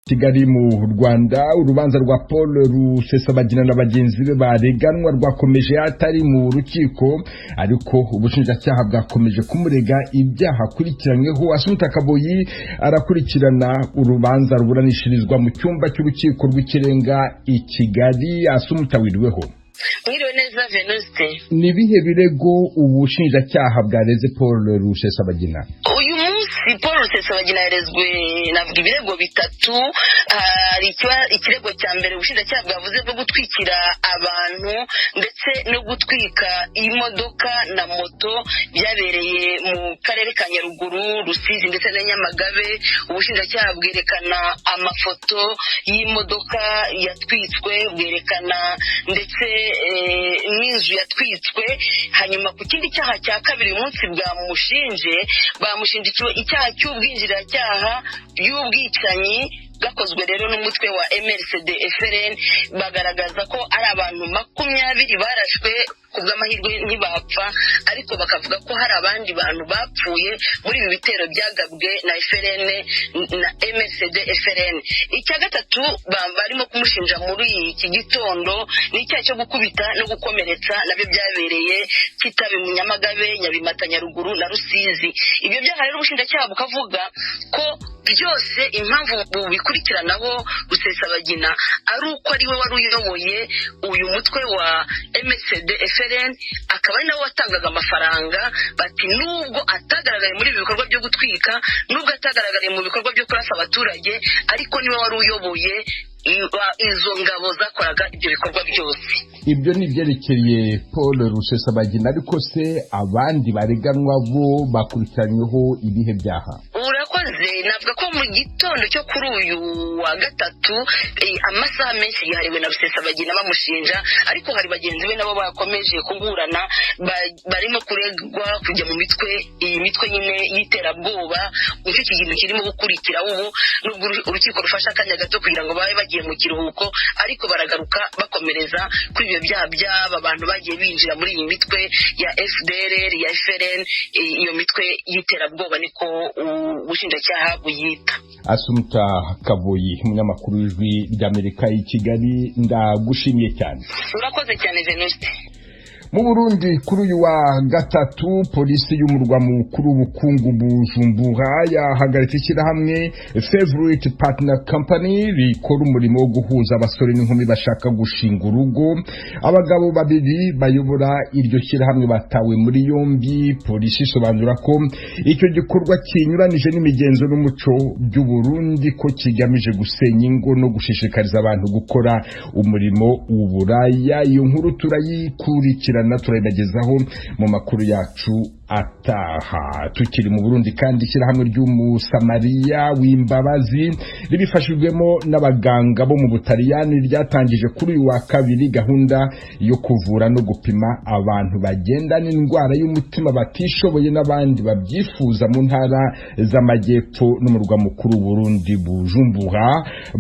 Kigali mu Rwanda, urubanza rwa Paul Rusesabagina na bagenzi be bareganwa rwakomeje atari mu rukiko, ariko ubushinjacyaha bwakomeje kumurega ibyaha akurikiranyweho. Asumta Kaboyi arakurikirana urubanza ruburanishirizwa mu cyumba cy'urukiko rw'ikirenga i Kigali. Asumta, wiriweho? Mwiriwe neza, Venuste. Ni ibihe birego ubushinjacyaha bwareze Paul Rusesabagina? Uyu munsi Paul Rusesabagina yarezwe, navuga, ibirego bitatu. Hari ikirego cya mbere ubushinjacyaha bwavuze bwo gutwikira abantu ndetse no gutwika imodoka na moto byabereye mu karere ka Nyaruguru, Rusizi ndetse na Nyamagabe. Ubushinjacyaha bwerekana amafoto y'imodoka yatwitswe, bwerekana ndetse n'inzu yatwitswe. Hanyuma ku kindi cyaha cya kabiri uyu munsi bwamushinje, bamushinje icyaha cy'ubwinjiracyaha y'ubwicanyi bwakozwe rero n'umutwe wa MRCD FLN. Bagaragaza ko ari abantu 20 barashwe, ku bw'amahirwe ntibapfa, ariko bakavuga ko hari abandi bantu bapfuye muri ibi bitero byagabwe na FLN na MRCD FLN. Icya gatatu barimo kumushinja muri iki gitondo ni icyaha cyo gukubita no gukomeretsa, nabyo byabereye Kitabi mu Nyamagabe, Nyabimata, Nyaruguru na Rusizi. Ibyo byaha rero ubushinjacyaha bukavuga ko byose impamvu bubikurikiranaho Rusesabagina ari uko ari we wari uyoboye uyu mutwe wa MSD FLN, akaba ari nawe watangaga amafaranga. Bati nubwo atagaragaye muri ibi bikorwa byo gutwika, nubwo atagaragariye mu bikorwa byo kurasa abaturage, ariko niwe wari uyoboye izo ngabo zakoraga ibyo bikorwa byose. Ibyo ni ibyerekeye Paul Rusesabagina, ariko se abandi bareganwa bo bakurikiranyweho ibihe byaha? Urakoze. Navuga ko mu gitondo cyo kuri uyu wa gatatu amasaha menshi yahariwe na Rusesabagina bamushinja, ariko hari bagenzi be nabo bakomeje kuburana, barimo kuregwa kujya mu mitwe, iyi mitwe nyine y'iterabwoba. Nicyo kintu kirimo gukurikira ubu, nubwo urukiko rufashe akanya gato kugira ngo babe bagiye mu kiruhuko, ariko baragaruka bakomereza kuri ibyo byaha by'aba bantu bagiye binjira muri iyi mitwe ya FDLR, ya FLN, iyo mitwe y'iterabwoba, niko ubushinjacyaha buyita. Asumta Kaboyi, umunyamakuru w'Ijwi ry'Amerika i Kigali, ndagushimiye cyane. Urakoze cyane, Venuste. Mu Burundi, kuri uyu wa gatatu, polisi y'umurwa mukuru w'ubukungu Bujumbura yahagaritse ishyirahamwe Favorite Partner Company rikora umurimo wo guhuza abasore n'inkumi bashaka gushinga urugo. Abagabo babiri bayobora iryo shyirahamwe batawe muri yombi. Polisi isobanura ko icyo gikorwa kinyuranije n'imigenzo n'umuco by'u Burundi, ko kigamije gusenya ingo no gushishikariza abantu gukora umurimo w'uburaya. Iyo nkuru turayikurikirana, turayibagezaho mu makuru yacu ataha. Tukiri mu Burundi kandi, ishyirahamwe ry'Umusamariya w'Imbabazi ribifashijwemo n'abaganga bo mu Butaliyani ryatangije kuri uyu wa kabiri gahunda yo kuvura no gupima abantu bagendana indwara y'umutima batishoboye n'abandi babyifuza mu ntara z'amajyepfo n'umurwa mukuru Burundi Bujumbura,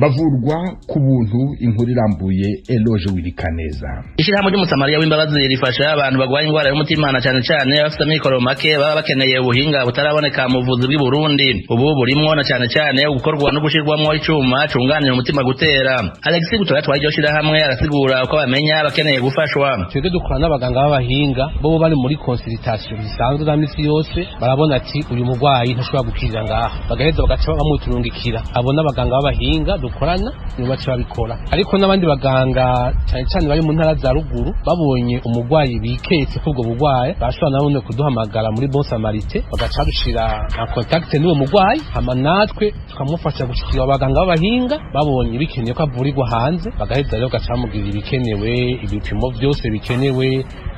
bavurwa ku buntu. Inkuru irambuye, Eloge Wirikaneza. Ishyirahamwe ry'Umusamariya w'Imbabazi rifasha abantu barwaye indwara y'umutima, na cyane cyane abafite amikoro make baba bakeneye ubuhinga butaraboneka mu buvuzi bw'i Burundi ubu, burimwo na cyane cyane gukorwa no gushirwamwo icuma cunganira umutima gutera. Alexis Gutora atwara iryo shirahamwe arasigura uko bamenya abakeneye gufashwa. Twebwe dukora n'abaganga b'abahinga, bo bari muri consultation zisanzwe za misi yose, barabona ati uyu murwayi ntashobora gukirira ngaha, bagaheza bagaca bamuturungikira. Abo n'abaganga b'abahinga dukorana, nibo baca babikora. Ariko n'abandi baganga, cyane cyane bari mu ntara za ruguru, babonye umurwayi biketse ko ubwo burwayi, bashobora nabone kuduhamagara muri Bon Samaritain, bagaca badushira en contact n'uwo murwayi, hama natwe tukamufasha gushikira abaganga b'abahinga. Babonye bikeneye ko avurirwa hanze, bagaheza rero bagaca bamubwira ibikenewe, ibipimo byose bikenewe,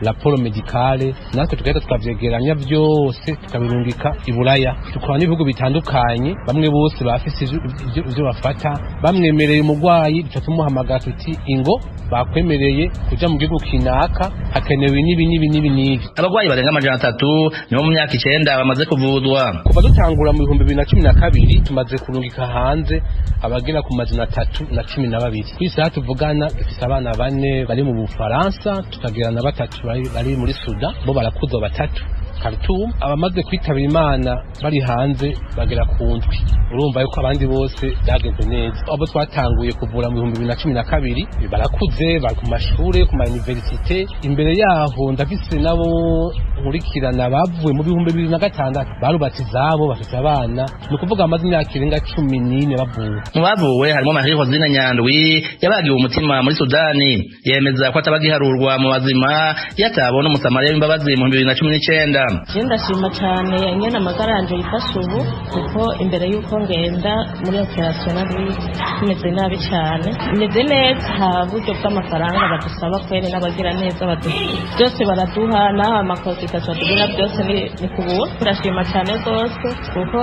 rapport médicale, natwe tugahita tukavyegeranya byose tukabirungika i Buraya. Dukora n'ibihugu bitandukanye, bamwe bose bafise ivyo bafata. Bamwemereye umurwayi, duca tumuhamagara tuti ingo bakwemereye kuja mu gihugu kinaka, hakenewe n'ibi n'ibi n'ibi n'ibi. Abarwayi barenga 300 nibo mu myaka 9 bamaze kuvuzwa. Kuva dutangura mu 2012, tumaze kurungika hanze abagera ku 312. Ku isaha tuvugana dufise abana bane bari mu Bufaransa, tukagira na batatu bari muri Sudan, bo barakuza batatu. Khartoum. Abamaze kwitabira Imana bari hanze bagera ku 7. Urumva yuko abandi bose byagenze neza. Abo twatanguye kuvura mu 2012 barakuze, bari ku mashure, ku ma universite. Imbere yaho ndafise nabo nkurikirana bavuye mu 2006, barubatse izabo, bafise abana, ni ukuvuga amaze imyaka irenga 14 bavuwe. Mu bavuwe harimo Marie Rosine Nyandwi yabagiwe umutima muri Sudani, yemeza ko atabagiharurwa mu bazima yatabona umusamariya w'imbabazi mu 2019. Je ndashima cyane nyene amagara yanje yifashe ubu, kuko imbere y'uko ngenda muri operation nari meze nabi cyane. Meze neza, nta buryo bw'amafaranga badusaba kweri, n'abagira neza baduha byose baraduha, n'aho amakonsultation tugira byose ni ku buntu. Ndashima cyane rwose kuko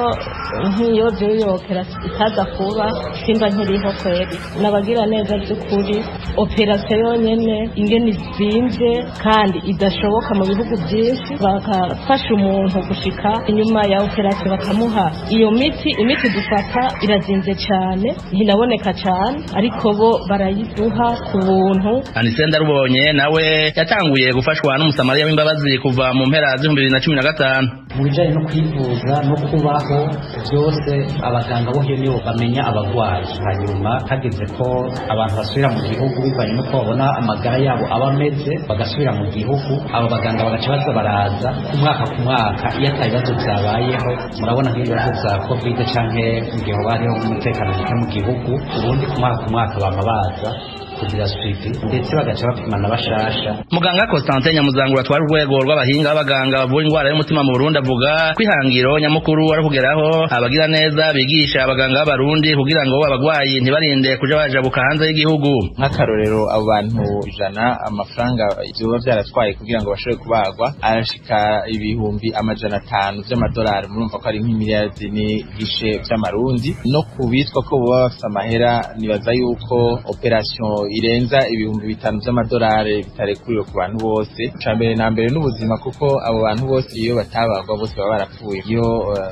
nk'iyo iyo operation itaza kuba simba nkiriho kweri. N'abagira neza by'ukuri, operation yonyene ingene izimvye kandi idashoboka mu bihugu byinshi, bakafasha umuntu gushika inyuma ya operation bakamuha iyo miti. Imiti dufata irazinze cyane, ntinaboneka cyane, ariko bo barayiduha ku buntu. Anise Ndarubonye nawe yatanguye gufashwa n'umusamariya w'imbabazi kuva mu mpera z'2015. Mu bijanye no kwivuza no kubaho byose, abaganga bo hiyo nibo bamenya abagwayi. Hanyuma hageze ko abantu basubira mu gihugu, bivanye n'uko babona amagara yabo aba ameze, bagasubira mu gihugu, abo baganga bagaca baza baraza ku mwaka ku mwaka iyo ata bibazo vyabayeho. Murabona nk'ibibazo vya Covid canke mu gihe hoba hariho nk'umutekano muke mu gihugu, ubundi ku mwaka ku mwaka bama baza kugira suivi, ndetse bagaca bapima na bashasha. Muganga Constantin Nyamuzangura atwara urwego rw'abahinga b'abaganga bavura indwara y'umutima mu Burundi avuga ko ihangiro nyamukuru ari kugeraho abagira neza bigisha abaganga b'Abarundi kugira ngo abagwayi ntibarinde kuja bajabuka hanze y'igihugu. Nk'akarorero, abo bantu 100, amafaranga vyoba vyaratwaye kugira ngo bashobore kubagwa arashika 500,000 vy'amadolari. Murumva ko ari nk'imiliyardi n'igice vy'amarundi. No kubitwa ko boba bafise amahera, nibaza yuko operation irenza 5,000 vy'amadolari bitarekuriwe ku bantu bose. Ica mbere na mbere n'ubuzima, kuko abo bantu bose iyo batabagwa bose baba barapfuye. Iyo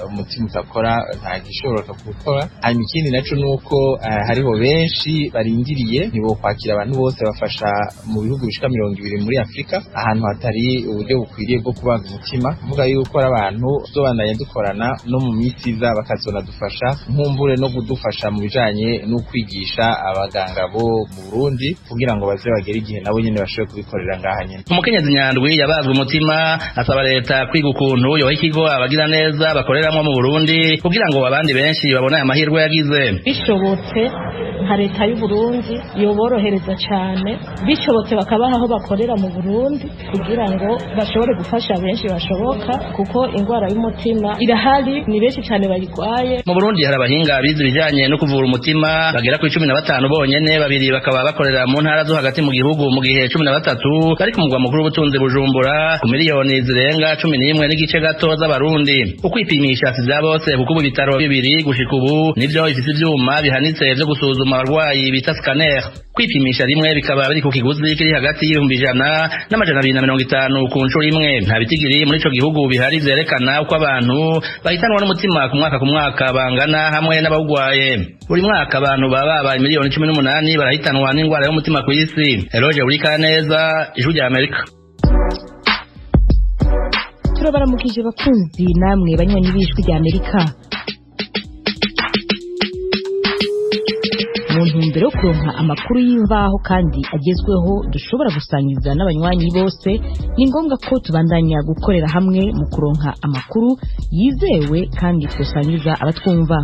umutima utakora nta gishoboka gukora. Hanyuma ikindi naco nuko hariho benshi barindiriye, ntibokwakira abantu bose. Bafasha mu bihugu bishika 20 muri Afrika ahantu hatari uburyo bukwiriye bwo kubaga umutima. Kuvuga yuko ari abantu tuzobandanya dukorana no mu minsi iza, bakazonadufasha nkumbure no kudufasha mu bijanye no kwigisha abaganga bo mu Burundi kugira ngo baze bagere igihe nabo nyene bashobore kubikorera ngaha nyene. Umukenyezi Nyandwi yabazwe umutima asaba leta kwiga ukuntu yoha ikigo abagira neza bakoreramwo mu Burundi kugira ngo abandi benshi babone aya mahirwe yagize. Bishobotse nka leta y'u Burundi yoborohereza cyane, bishobotse bakabaha aho bakorera mu Burundi kugira ngo bashobore gufasha benshi bashoboka, kuko indwara y'umutima irahari, ni benshi cyane bayirwaye. Mu Burundi hari abahinga bize ibijanye no kuvura umutima bagera kuri 15 bonyene, babiri bakaba bakorera mu ntara zo hagati mu gihugu, mu gihe 13 bari ku mugwa mukuru w'ubutunzi Bujumbura, ku miliyoni zirenga 11 n'igice gato z'Abarundi. Ukwipimisha si vya bose, kuko ubu ibitaro bibiri gushika ubu nivyo bifise ivyuma bihanitse vyo gusuzuma abarwayi bita scanner. Kwipimisha rimwe bikaba biri ku kiguzi kiri hagati y'100,000 na 250,000 ku nshuro imwe. Nta bitigiri muri ico gihugu bihari vyerekana uko abantu bahitanwa n'umutima ku mwaka ku mwaka bangana hamwe n'abawugwaye. Buri mwaka abantu baba babaye miliyoni 18 barahitanwa n'indwara y'umutima ku isi. Eloge Burikaneza, Ijwi rya Amerika. Turabaramukije bakunzi namwe banywanyi b'Ijwi rya Amerika. Mu ntumbero yo kuronka amakuru y'imvaho kandi agezweho dushobora gusangiza n'abanywanyi bose, ni ngombwa ko tubandanya gukorera hamwe mu kuronka amakuru yizewe kandi twosangiza abatwumva.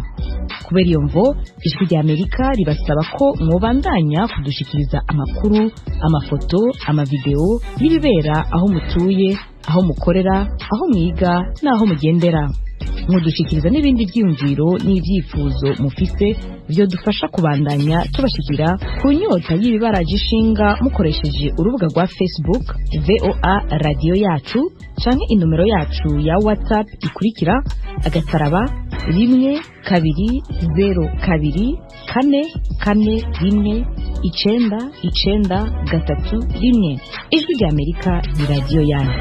Kubera iyo mvo, Ijwi rya Amerika ribasaba ko mwobandanya kudushikiriza amakuru, amafoto, amavideo y'ibibera aho mutuye, aho mukorera, aho mwiga n'aho mugendera. Mudushikiriza n'ibindi byiyumviro n'ibyifuzo mufise vyodufasha kubandanya tubashikira ku nyota y'ibibaraje ishinga, mukoresheje urubuga rwa Facebook VOA Radiyo Yacu, canke inomero yacu ya WhatsApp ikurikira: *12024441993. Ijwi rya Amerika ni radiyo yanyu.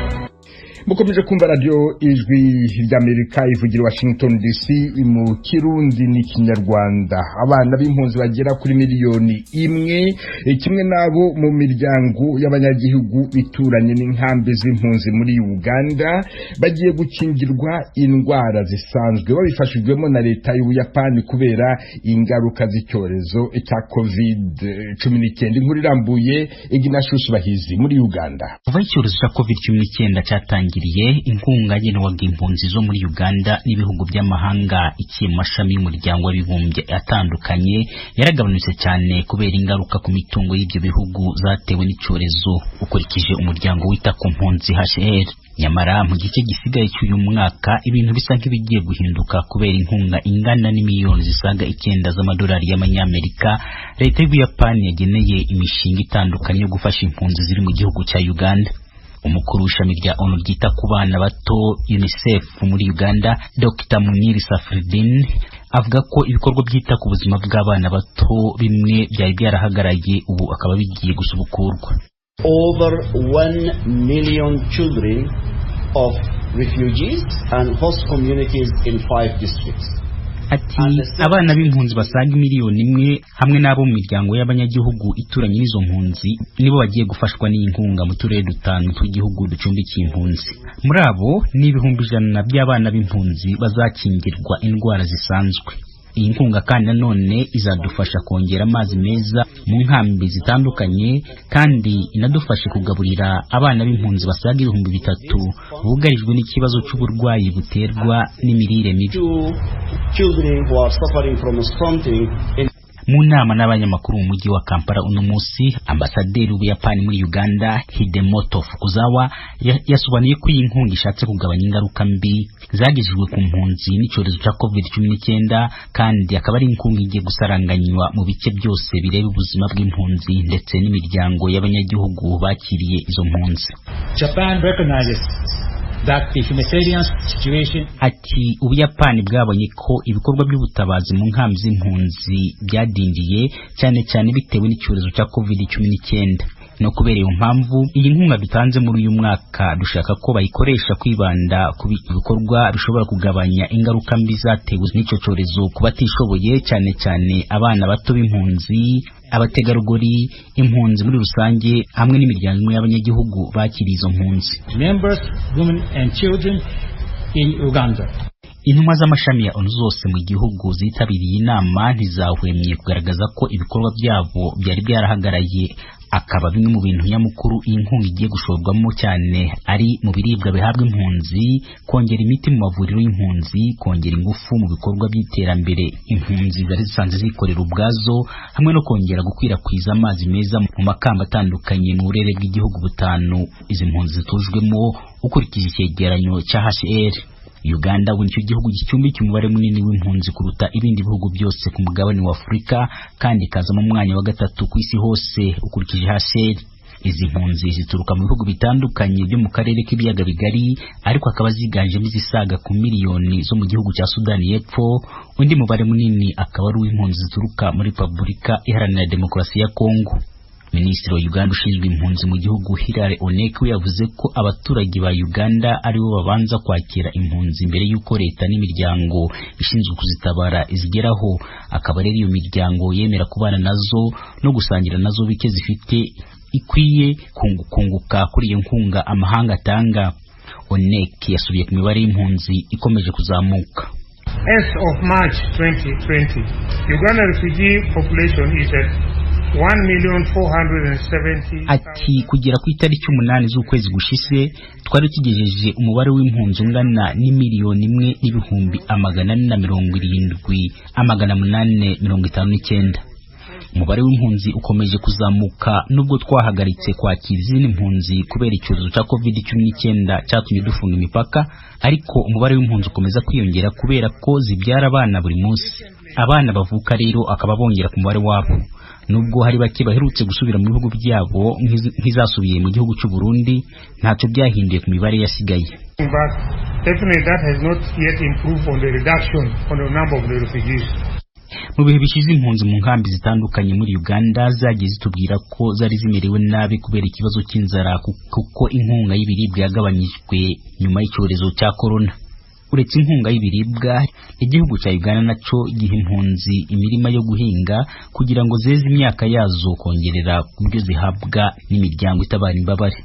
Mukomeje kumva Radiyo Ijwi ry'Amerika ivugira Washington DC mu Kirundi n'Ikinyarwanda. Abana b'impunzi bagera kuri 1 miliyoni, kimwe n'abo mu miryango y'abanyagihugu ituranye n'inkambi z'impunzi muri Uganda, bagiye gukingirwa indwara zisanzwe babifashijwemo na Leta y'Ubuyapani kubera ingaruka z'icyorezo cya COVID-19. Inkuru irambuye, Ignatius Bahizi muri Uganda. Kuva icyorezo cya COVID-19 cyatangiriye, inkunga yagenerwaga impunzi zo muri Uganda n'ibihugu by'amahanga ikiye mu mashami y'Umuryango w'Abibumbye atandukanye yaragabanutse cyane kubera ingaruka ku mitungo y'ibyo bihugu zatewe n'icyorezo, ukurikije umuryango wita ku mpunzi HCR. Nyamara mu gice gisigaye cy'uyu mwaka ibintu bisa nk'ibigiye guhinduka kubera inkunga ingana n'imiliyoni zisaga 9 z'amadolari y'amanyamerika Leta y'Ubuyapani yageneye imishinga itandukanye yo gufasha impunzi ziri mu gihugu cya Uganda. Umukuru w'ishami rya ONU ryita ku bana bato UNICEF muri Uganda, Dr Munir Safridin, avuga ko ibikorwa byita ku buzima bw'abana bato bimwe byari byarahagaraye ubu akaba bigiye gusubukurwa. Over 1 million children of refugees and host communities in five districts. Ati: "Abana b'impunzi basaga 1 miliyoni hamwe n'abo mu miryango y'abanyagihugu ituranye n'izo mpunzi nibo bagiye gufashwa n'iyi nkunga mu turere dutanu tw'igihugu ducumbikiye impunzi. Muri abo ni 100,000 by'abana b'impunzi bazakingirwa indwara zisanzwe. Iyi nkunga kandi nanone izadufasha kongera amazi meza mu nkambi zitandukanye, kandi inadufashe kugaburira abana b'impunzi basaga 3000 bugarijwe n'ikibazo cy'uburwayi buterwa n'imirire mibi." Children who are suffering from stunting in Mu nama n'abanyamakuru mu mujyi wa Kampala uno munsi, ambasaderi w'Ubuyapani muri Uganda, Hidemoto Fukuzawa, yasobanuye ko iyi nkunga ishatse kugabanya ingaruka mbi zagejejwe ku mpunzi n'icyorezo cya COVID-19, kandi akaba ari inkunga igiye gusaranganywa mu bice byose bireba ubuzima bw'impunzi ndetse n'imiryango y'abanyagihugu bakiriye izo mpunzi. Japan recognizes that the humanitarian situation Ati: "Ubuyapani bwabonye ko ibikorwa by'ubutabazi mu nkambi z'impunzi byadindiye, cyane cyane bitewe n'icyorezo cya COVID-19. No kubera iyo mpamvu, iyi nkunga dutanze muri uyu mwaka dushaka ko bayikoresha kwibanda ku bikorwa bishobora kugabanya ingaruka mbi zatewe n'icyo cyorezo ku batishoboye, cyane cyane abana bato b'impunzi, abategarugori, impunzi muri rusange, hamwe n'imiryango imwe y'abanyagihugu bakiriye izo mpunzi." members, women and children in Uganda. Intumwa z'amashami ya ONU zose mu gihugu zitabiriye inama ntizahwemye kugaragaza ko ibikorwa byabo byari byarahagaraye, akaba bimwe mu bintu nyamukuru iyi nkunga igiye gushorwamo cyane ari mu biribwa bihabwa impunzi, kongera imiti mu mavuriro y'impunzi, kongera ingufu mu bikorwa by'iterambere impunzi zari zisanzwe zikorera ubwazo, hamwe no kongera gukwirakwiza amazi meza mu makamba atandukanye mu burere bw'igihugu butanu izi mpunzi zitujwemo, ukurikije icyegeranyo cya HCR. Uganda ubu nicyo gihugu gicumbikiye umubare munini w'impunzi kuruta ibindi bihugu byose ku mugabane wa Afurika, kandi ikaza mu mwanya wa gatatu ku isi hose ukurikije HCR. Izi mpunzi zituruka mu bihugu bitandukanye byo mu karere k'Ibiyaga Bigari, ariko akaba ziganjemo izisaga ku miliyoni zo mu gihugu cya Sudani y'Epfo. Undi mubare munini akaba ari uw'impunzi zituruka muri Repubulika Iharanira Demokarasi ya Kongo. Minisitiri wa Uganda ushinzwe impunzi mu gihugu, Hilary Onek, we yavuze ko abaturage ba Uganda aribo babanza kwakira impunzi mbere y'uko leta n'imiryango ishinzwe kuzitabara izigeraho, akaba rero iyo miryango yemera kubana nazo no gusangira nazo bike zifite ikwiye kunguka kuri iyo nkunga amahanga atanga. Onek yasubiye ku mibare y'impunzi ikomeje kuzamuka. As of March 2020, Uganda refugee population is at 1,470,000. Ati: "Kugera ku itariki 8 z'ukwezi gushize, twari tugejeje umubare w'impunzi ungana n'1,470,859. Umubare w'impunzi ukomeje kuzamuka nubwo twahagaritse kwakira izindi mpunzi kubera icyorezo cya COVID-19 cyatumye dufunga imipaka, ariko umubare w'impunzi ukomeza kwiyongera kubera ko zibyara abana buri munsi. Abana bavuka rero akaba bongera ku mubare wabo. Nubwo hari bake baherutse gusubira mu bihugu byabo, nk'izasubiye mu gihugu cy'u Burundi, ntacyo byahinduye ku mibare yasigaye." But definitely that has not yet improved on the reduction on the number of the refugees. Mu bihe bishize, impunzi mu nkambi zitandukanye muri Uganda zagiye zitubwira ko zari zimerewe nabi kubera ikibazo cy'inzara, kuko inkunga y'ibiribwa yagabanyijwe nyuma y'icyorezo cya corona. Uretse inkunga y'ibiribwa, igihugu cya Uganda naco giha impunzi imirima yo guhinga kugira ngo zeze imyaka yazo, kongerera ku byo zihabwa n'imiryango itabara imbabare.